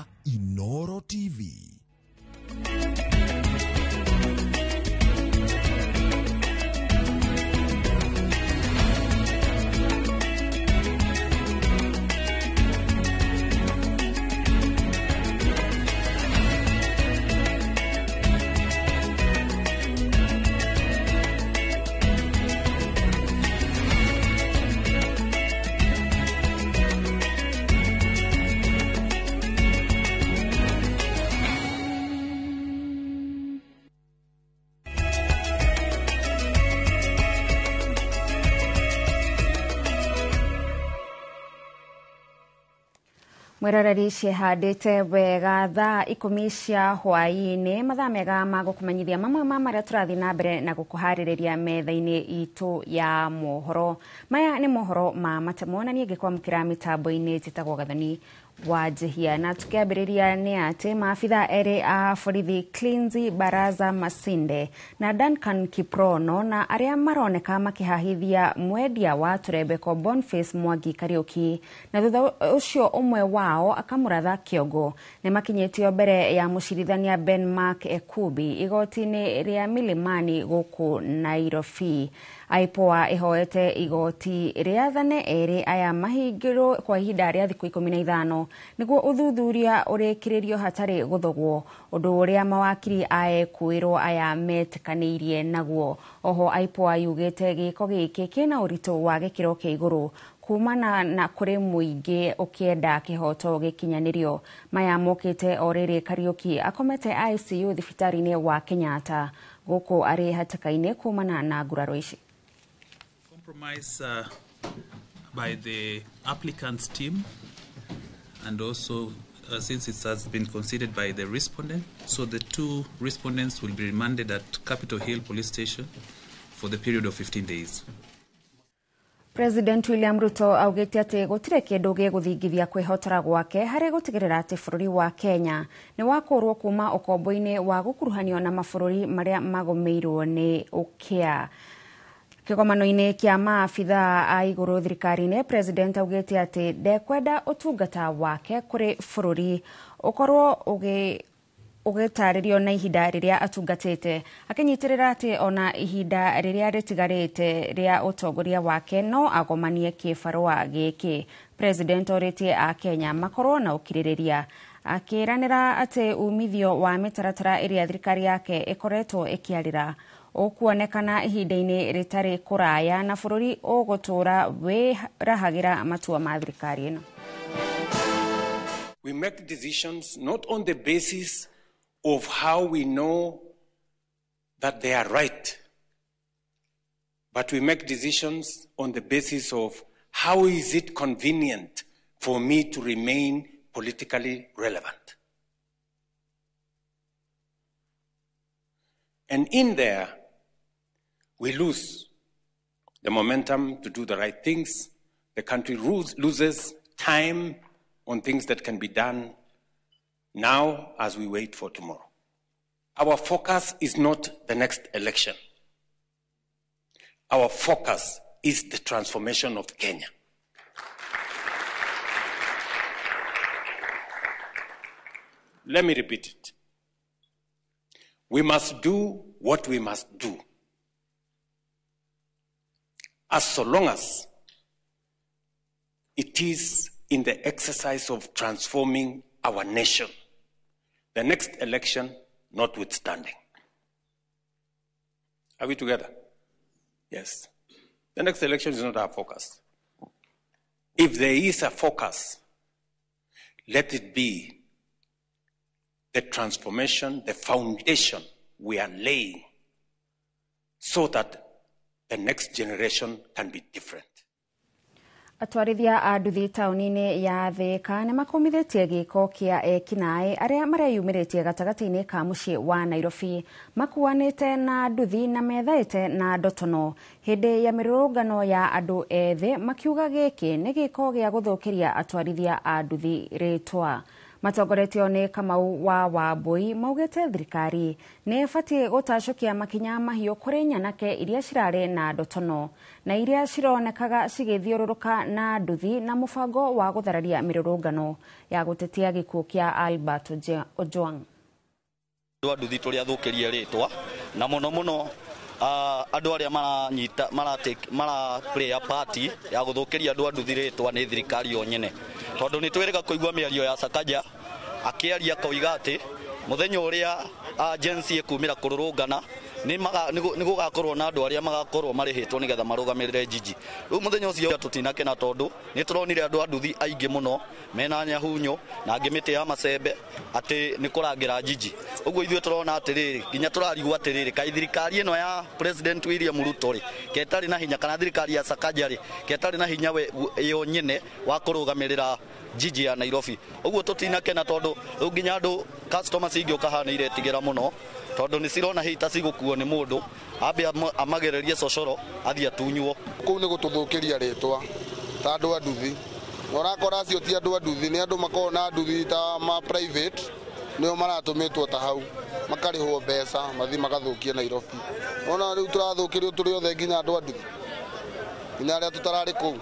ya Inoro TV. Mwiroreri cihandĩte wega thaa 10 cia hwaĩ-inĩ, mathaa mega ma gũkũmenyithia mamwe ma marĩa tũrathiĩ na mbere na gũkũharĩrĩria metha-inĩ itũ ya mohoro. Maya nĩ mohoro ma matemo na niĩ ngĩkwamũkĩra mĩtambo-inĩ njĩtagwo Gathoni wa Njihia. Na tukiambĩrĩria nĩ atĩ maabitha erĩ a borithi Cleansy Baraza Masinde na Duncan Kiprono na arĩa maroneka makĩhahithia mwendia wa tũrembeko Boniface Mwangi Kariuki, na thutha ũcio ũmwe wao akamũratha kĩongo, nĩ makinyĩtio mbere ya mũcirithania Ben Mark Ekubi igoti-inĩ rĩa Milimani gũkũ Nairobi. IPOA ĩhoete igoti rĩathane erĩ aya mahingĩrwo kwa ihinda rĩa thikũ 15 nĩguo ũthuthuria ũrĩkĩrĩrio hatarĩ gũthogwo, ũndũ ũrĩa mawakiri a ekũĩrwo aya metĩkanĩirie naguo. Oho IPOA yugĩte gĩko gĩkĩ kĩna ũritũ wa gĩkĩro kĩa igũrũ kumana na kũrĩ mũingĩ ũkĩenda kĩhoto gĩkinyanĩrio. Maya mokĩte o rĩrĩ Kariuki akomete ICU thibitarĩ-inĩ wa Kenyatta gũkũ arĩ hatĩka-inĩ kumana na nguraro ici. Compromise by the applicant's team, and also since it has been considered by the respondent, so the two respondents will be remanded at Capitol Hill Police Station for the period of 15 days. President William Ruto augĩte atĩ gũtirĩ kĩndũ gĩgũthingithia kwĩhotora gwake harĩ gũtigĩrĩra atĩ bũrũri wa Kenya nĩ wakũrwo kuma ũkombo-inĩ wa gũkuruhanio na mabũrũri marĩa magũmĩirwo nĩ ũkĩa. Kĩgomano-inĩ kĩa maabitha a igũrũ thirikari-inĩ, President augĩte atĩ ndekwenda ũtungata wake kũrĩ bũrũri ũkorwo ũgĩtarĩrio na ihinda rĩrĩa atungatĩte, akĩnyitĩrĩra atĩ ona ihinda rĩrĩa rĩtigarĩte rĩa ũtongoria wake no agomanie kĩbarũa gĩkĩ. President orĩtie a Kenya makorwo na ũkirĩrĩria, akĩranĩra atĩ umithio wa mĩtaratara ĩrĩa thirikari yake ĩkoretwo ĩkĩarĩra ũkuonekana ihinda-inĩ rĩtarĩ kũraya na bũrũri ũgũtũra wĩrahagĩra matua ma thirikari ĩno. We make decisions not on the basis of how we know that they are right, but we make decisions on the basis of how is it convenient for me to remain politically relevant. And in there, we lose the momentum to do the right things. The country loses time on things that can be done now as we wait for tomorrow. Our focus is not the next election. Our focus is the transformation of Kenya. Let me repeat it. We must do what we must do, as so long as it is in the exercise of transforming our nation, the next election notwithstanding. Are we together? Yes. The next election is not our focus. If there is a focus, let it be the transformation, the foundation we are laying so that the next generation can be different. Atwarithia a nduthi taũni-inĩ ya Thika nĩ makomithĩtie gĩko kĩa ekinaĩ arĩa mareyumĩrĩtie gatagatĩ-inĩ ka mũciĩ wa Nairobi makuanĩte na nduthi na methaĩte na ndotono hĩndĩ ya mĩrũrũngano ya andũ ethĩ, makiuga gĩkĩ nĩ gĩko gĩa gũthũkĩria atwarithia a nduthi rĩtwa. Matongoretio nĩ Kamau wa Wambui maugĩte thirikari nĩ ĩbatiĩ gũtacũkia makinya mahiũ kũrĩ nyanake iria cirarĩ na ndotono na iria cironekaga cigĩthiũrũrũka na nduthi na mũbango wa gũthararia mĩrũrũngano ya gũtetia gĩkuũ kĩa Albert Ojwang. Andũ a nduthi tũrĩa thũkĩrie rĩtwa na mũno mũno andũ arĩa maranyita mara play a part ya gũthũkĩria andũ a nduthi rĩtwa nĩ thirikari yo nyene, tondũ nĩ twĩrĩga kũigua mĩario ya Sakaja akĩaria koiga atĩ mũthenya ũrĩa agency ĩkumĩra kũrũrũngana nĩ gũgakorwo na andũ arĩa magakorwo marĩhĩtwo nĩgetha marũgamĩrĩre jiji. Rĩu mũthenya ũcio tũtinakena tondũ nĩ tũronire andũ a nduthi aingĩ mũno mena nyahunyo na angĩ mĩtĩ ya macembe atĩ nĩ kũrangĩra jiji. Ũguo ithuĩ tũrona atĩrĩrĩ, nginya tũrarigwo atĩrĩrĩ, kaĩ thirikari ĩno ya President William Ruto rĩ ketarĩ na hinya, kana thirikari ya Sakaja rĩ ketarĩ na hinya yo nyene wa kũrũgamĩrĩra jiji ya Nairobi. Ũguo tũtinakena tondũ rĩu nginya andũ customers ingĩũka haha nĩ iretigĩra mũno tondũ nĩ cirona hihi ta cigũkuo nĩ mũndũ ambe amagererie cocoro athiĩ atunywo. Kũu nĩ gũtũthũkĩria rĩtwa ta andũ a nduthi, na ũrakora acio ti andũ a nduthi, nĩ andũ makoragwo na nduthi ta ma private, nĩo maratũmĩtwo ta hau makarĩhwo mbeca mathiĩ magathũkie Nairobi. Ona rĩu tũrathũkĩrio tũrĩ othe nginya andũ a nduthi, nginya arĩa tũtararĩ kũu.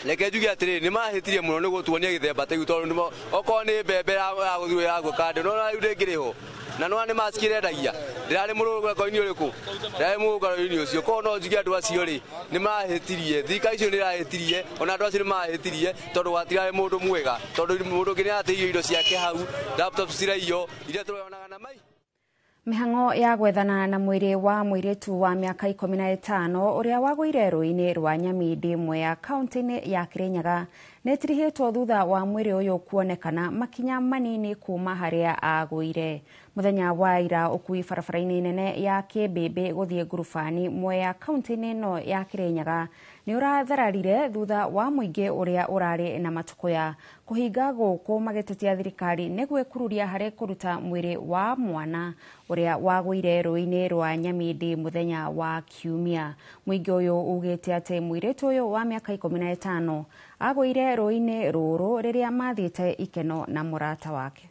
Reke njuge atĩrĩrĩ, nĩ mahĩtirie mũno nĩ gũtuonia gĩthemba ta gĩu, tondũ okorwo nĩ mbembe ya gũthirwo ya kando no rĩu ndĩngĩrĩhwo na no nĩ mask irendagia ndĩrarĩ mũrũrũngano-inĩ ũrĩkũ, ndĩrarĩ mũrũrũngano-inĩ ũcio. Koguo no njuge andũ acio rĩ nĩ mahĩtirie, thirikari icio nĩ irahĩtirie, ona andũ acio nĩ mahĩtirie tondũ gwatirarĩ mũndũ mwega, tondũ mũndũ ũngĩ nĩ arateirio indo ciake hau, laptops ciraiyo iria tũronaga na mai. Mĩhang'o ya gwethana na mwĩrĩ wa mũirĩtu wa mĩaka 15 ũrĩa wagũire rũĩ-inĩ rwa Nyamindi Mwea kaunti-inĩ ya Kirinyaga nĩ ĩtirihĩtwo thutha wa mwĩrĩ ũyũ kuonekana makinya manini kuma harĩa agũire. Mũthenya wa ira ũkui barabara-inĩ nene ya Kĩmbĩmbĩ gũthiĩ Ngurubani Mwea kaunti-inĩ ĩno ya Kirinyaga nĩ ũrathararire thutha wa mũingĩ ũrĩa ũrarĩ na matukũya kũhinga gũkũ magĩtetia thirikari nĩ gwĩkururia harĩ kũruta mwĩrĩ wa mwana ũrĩa wagũire rũĩ-inĩ rwa Nyamindi mũthenya wa Kiumia. Mũingĩ ũyũ ugĩte atĩ mũirĩtu ũyũ wa mĩaka 15 agũire rũĩ-inĩ rũrũ rĩrĩa mathiĩte ikeno na mũrata wake.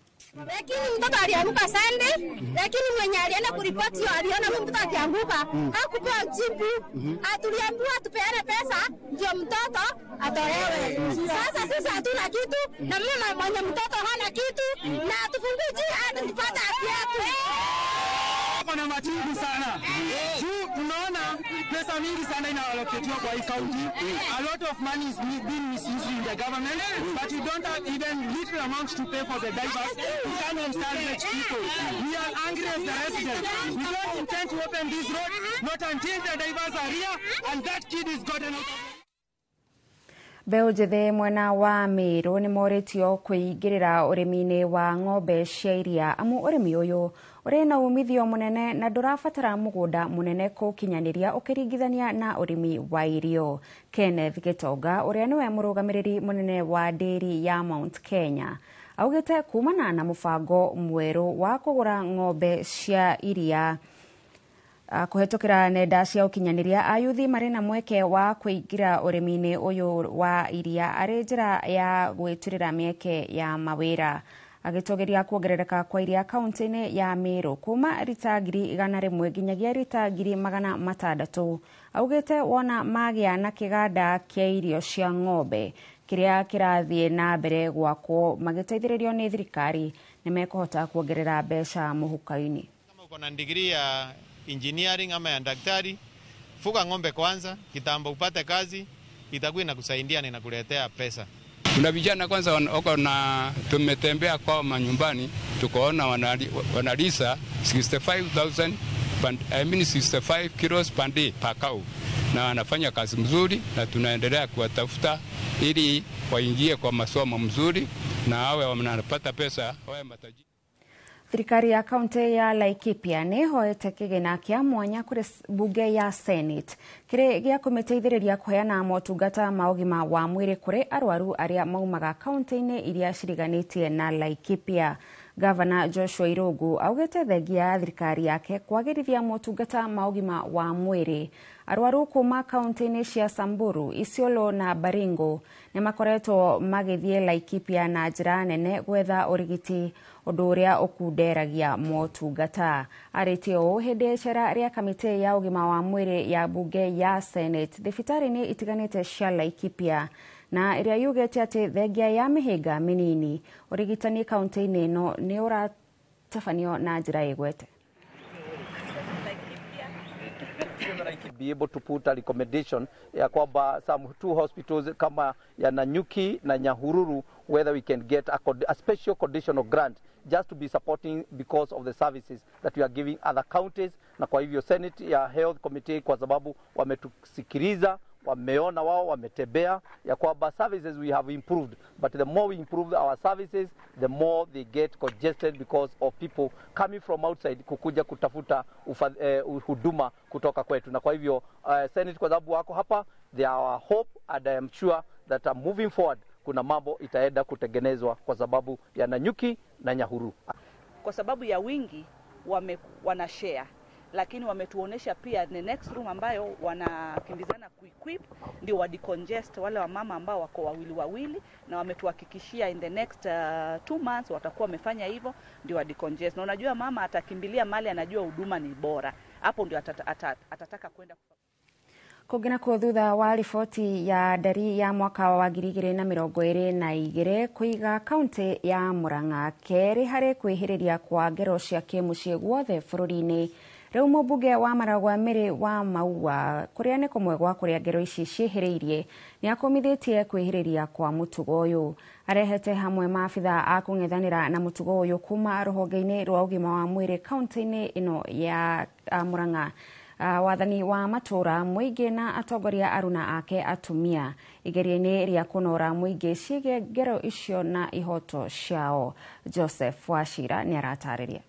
Lakini mtoto alianguka Sunday, lakini mwenye alienda kuripoti aliona huyu mtoto akianguka, hakupewa jibu. Atuliambiwa tupeane pesa ndio mtoto atolewe. Sasa sisi hatuna kitu na mama mwenye mtoto hana kitu, na tufungue njia hadi tupate haki yetu. Kuna machungu sana. Juu tunaona pesa mingi sana inaallocatiwa kwa hii county. A lot of money is being misused in the government, but you don't have even little amount to pay for the divers to come and salvage people. We are angry as the residents. We don't intend to open this road not until the divers are here and that kid is gotten out of. Mbeũ njĩthĩ mwena wa Meru nĩ morĩtio kwĩingĩrĩra ũrĩmi-inĩ wa ng'ombe cia iria amu ũrĩmi ũyũ ũrĩ na umithio mũnene na ndũrabatara mũgũnda mũnene kũkinyanĩria ũkĩringithania na ũrĩmi wa irio. Kenneth Gĩtonga ũrĩa nĩwe mũrũgamĩrĩri mũnene wa dairy ya Mount Kenya augĩte kumana na mũbango mwerũ wa kũgũra ng'ombe cia iria kũhetũkĩra nenda cia ũkinyanĩria, ayuthi marĩ na mweke wa kũingĩra ũrĩmi-inĩ ũyũ wa iria arĩ njĩra ya gwĩturĩra mĩeke ya mawĩra. Agĩtũgĩria kuongerereka kwa iria kaunti-inĩ ya Meru kuma rita 100,000 nginyagia rita 600,000, augĩte wona magĩa na kĩganda kĩa irio cia ng'ombe kĩrĩa kĩrathiĩ na mbere gwakwo magĩteithĩrĩrio nĩ thirikari nĩ mekũhota kuongerera mbeca mũhuko-inĩ. Kama uko na degree ya engineering ama ya daktari, fuga ng'ombe kwanza, kitambo upate kazi, itakuwa inakusaidia na inakuletea pesa. Kuna vijana kwanza wako na tumetembea kwa manyumbani tukaona wanalisa 65,000 I mean 65 kilos per day per cow, na wanafanya kazi mzuri na tunaendelea kuwatafuta ili waingie kwa masomo mzuri na wawe wanapata pesa wawe matajiri. Thirikari ya kaunti ya Laikipia nĩ ĩhoete kĩgĩna kĩa mwanya kũrĩ bunge ya Senate kĩrĩ gĩa kũmĩteithĩrĩria kũheana motungata ma ũgima wa mwĩrĩ kũrĩ arwaru arĩa maumaga kaunti-inĩ iria ciriganĩtie na Laikipia. Gavana Joshua Irungu augite thengia ya thirikari yake kwagĩrithia motungata ma ũgima wa mwĩrĩ. Arwaru kuma kaunti-inĩ cia Samburu, Isiolo na Baringo nĩ makoretwo magĩthiĩ Laikipia na njĩra nene gwetha ũrigiti, ũndũ ũrĩa ũkunderagia motungata. Arĩtie ũũ hĩndĩ ya icera rĩa kamĩtĩ ya ũgima wa mwĩrĩ ya bunge ya Senate thibitarĩ-inĩ itiganĩte cia Laikipia, na ĩrĩa yugĩte atĩ thengia ya mĩhĩnga mĩnini ũrigitani kaunti-inĩ ĩno nĩ ũratabanio na njĩra ĩgwete. Be able to put a recommendation ya kwamba some two hospitals kama ya Nanyuki na Nyahururu, whether we can get a special conditional grant just to be supporting because of the services that we are giving other counties. Na kwa hivyo Senate ya Health Committee, kwa sababu wametusikiliza, wameona wao, wametembea ya kwamba services we have improved, but the more we improve our services, the more they get congested because of people coming from outside kukuja kutafuta huduma kutoka kwetu. Na kwa hivyo Senate, kwa sababu wako hapa, they are our hope, and I am sure that moving forward kuna mambo itaenda kutengenezwa kwa sababu ya Nanyuki na Nyahururu. Kwa sababu ya wingi wanashare, lakini wametuonesha pia the next room ambayo wanakimbizana kuequip ndio wa decongest wale wamama ambao wako wawili wawili, na wametuhakikishia in the next 2 months watakuwa wamefanya hivyo ndio wa decongest. Na unajua mama atakimbilia mali, anajua huduma ni bora, hapo ndio atataka kwenda. Kũngĩ nakuo thutha wa riboti ya ndari ya mwaka wa 2022 kũiga kaunti ya Murang'a kerĩ harĩ kwĩhĩrĩria kwa ngero cia kĩmũciĩ guothe bũrũri-inĩ, rĩu mũmbunge wa Maragwa Mary wa Maua kũrĩa nĩ kũmwe gwa kũrĩa ngero ici ciĩhĩrĩirie nĩ akũmithĩtie kwĩhĩrĩria kwa mũtugo ũyũ. Arehete hamwe maabitha a kũng'ethanĩra na mũtugo ũyũ kuma rũhonge-inĩ rwa ũgima wa mwĩrĩ kaunti-inĩ ĩno ya Murang'a, wathani wa matũra mũingĩ na atongoria aruna ake atumia igeria-inĩ rĩa kũnora mũingĩ ciĩgiĩ ngero icio na ihoto ciao. Joseph Wachira nĩ aratarĩria.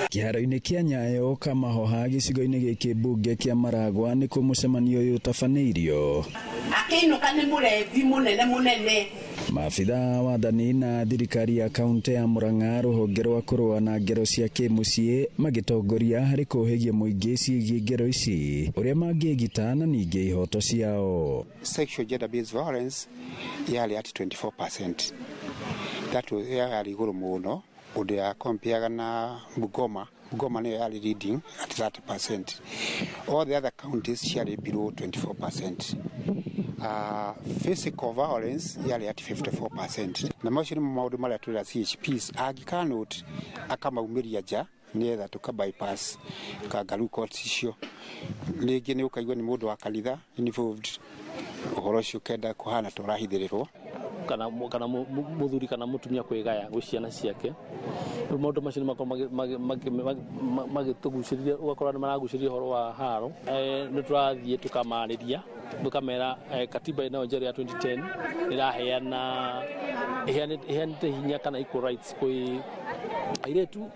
Kĩharo-inĩ kĩa Nyayo Kamahoha gĩcigo-inĩ gĩkĩ mbunge kĩa Maragwa nĩkuo mũcemanio ũyũ ũtabanĩirio. Akĩinũka nĩ mũrevi mũnene mũnene. Maabitha wathani na thirikari ya kaunti ya Murang'a rũhonge rwa kũrũa na ngero cia kĩmũciĩ magĩtongoria harĩ kũhĩgia mũingĩ ciĩgiĩ ngero ici, ũrĩa mangĩgita na ningĩ ihoto ciao. Sexual gender based violence yarĩ at 24%. That was yarĩ igũrũ mũno ũndũ ya kompiaga na Bungoma. Bungoma nĩyo yarĩ leading at 30%. All the other counties ciarĩ below 24%. Physical violence yarĩ at 54%. Na macio nĩmo maũndũ marĩa twĩra CHPs angĩkanũt akamaumĩria nja nĩgetha tũka bypass kangaroo court icio. Rĩngĩ nĩ ũkaigua nĩ mũndũ wa kanitha involved, ũhoro ũcio ũkenda kũhana ta ũrahithĩrĩrwo. Kana muthuri kana mutumia kwigaya gwĩ ciana ciake, maũndũ macio nĩ makorwo magĩtũgucĩrĩria, ũgakora nĩ maragucĩrĩria ũhoro wa haro. Nĩ tũrathiĩ tũkamarĩria, tũkamera katiba ĩno njerũ ya 2010 ĩraheana ĩheanĩte hinya kana equal rights kwĩ airĩtu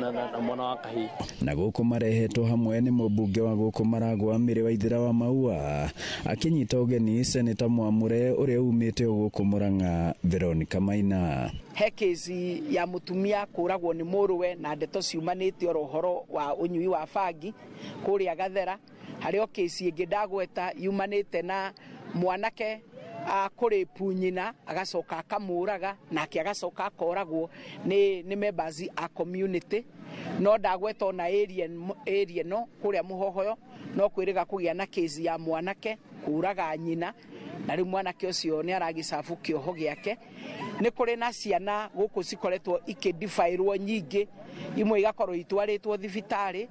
na mwana wa kahĩĩ. Na gũkũ marehetwo hamwe nĩ mũmbunge wa gũkũ Maragwa Mary Waithera wa Maua akĩnyita ũgeni seneta mwamũre ũrĩa umĩte gũkũ Murang'a Veronica Maina. He kesi ya mũtumia kũragwo nĩ mũrũwe na ndeto ciumanĩte oro ũhoro wa ũnyui wa bangi kũrĩa Gathera. Harĩ o kesi ĩngĩ ndagweta yumanĩte na mwanake kũrĩpu nyina agacoka akamũraga nake agacoka akoragwo nĩ members a community. No ndagweta ona area ĩno kũrĩa Mũhohoyo no kwĩrĩga kũgĩa na kesi ya mwanake kũraga nyina, na rĩu mwanake ũcio nĩ aragicabu kĩoho gĩake. Nĩ kũrĩ na ciana gũkũ cikoretwo ikĩdifairwo nyingĩ, imwe igakorwo itwarĩtwo thibitarĩ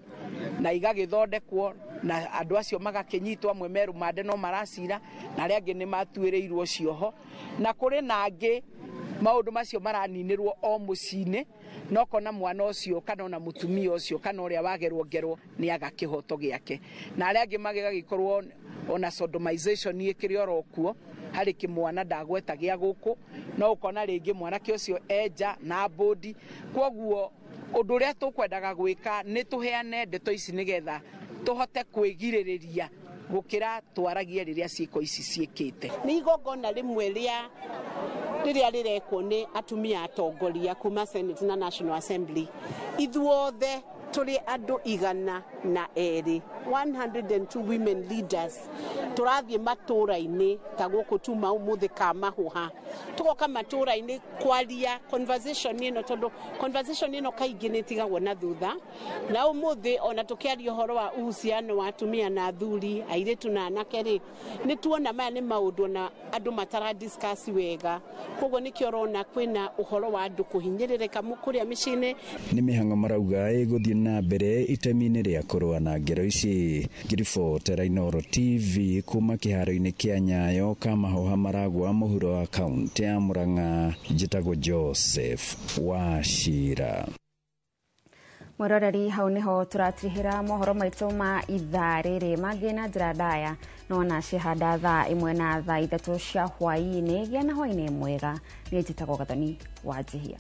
na igagĩthondekwo na andũ acio magakĩnyitwo, amwe me rũmande no maracira na arĩa angĩ nĩ matuĩrĩirwo cioho, na kũrĩ na angĩ maũndũ macio maraninĩrwo o mũciĩ-inĩ, no kona mwana ũcio kana ona mũtumia ũcio kana ũrĩa wagerwo ngerwo nĩ aga kĩhoto gĩake, na arĩa angĩ magagĩkorwo ona sodomization ĩkĩrĩ oro kuo. Harĩ kĩmwana ndagweta gĩa gũkũ no ũkona rĩngĩ mwanake ũcio enja na bodi. Kwoguo ũndũ ũrĩa tũkwendaga gwĩka nĩ tũheane ndeto ici nĩgetha tũhote kwĩgirĩrĩria gũkĩra twaragie rĩrĩa ciĩko ici ciĩkĩte. Nĩ igongona rĩmwe Rĩrĩa rĩrekwo nĩ atumia atongoria kuma Senate na National Assembly, ithuothe tũrĩ andũ 102, 102 women leaders, tũrathiĩ matũũra-inĩ ta gũkũ tuma ũmũthĩ Kamahuha, tũgoka matũũra-inĩ kwaria conversation ĩno, tondũ conversation ĩno kaingĩ nĩ ĩtigagwo na thutha. Na ũmũthĩ ona tũkĩaria ũhoro wa uhusiano wa atumia na athuri, airĩtu na anake rĩ, nĩ tuona maya nĩ maũndũ ona andũ matara discuss wega. Koguo nĩkĩo ũrona kwĩna ũhoro wa andũ kũhinyĩrĩrĩka kũrĩa mĩciĩ-inĩ. Nĩ mĩhang'o marauga ĩgũthiĩ na mbere itemi-inĩ rĩa kũrũa na ngero ici. Ngiribotera Inooro TV kuma kĩharo-inĩ kĩa Nyayo Kamahoha, Maragua, mũhuro wa kaũntĩ ya Murang'a, njĩtagwo Joseph Wachira. Mwĩroreri, hau nĩho tũratirihĩra mohoro maitũ ma ithaa rĩrĩ. Mangĩ na njĩra ndaya no na cihanda thaa 1 na thaa 3 cia hwaĩ-inĩ. Gĩa na hwaĩ-inĩ mwega. Niĩ njĩtagwo Gathoni wa Njihia.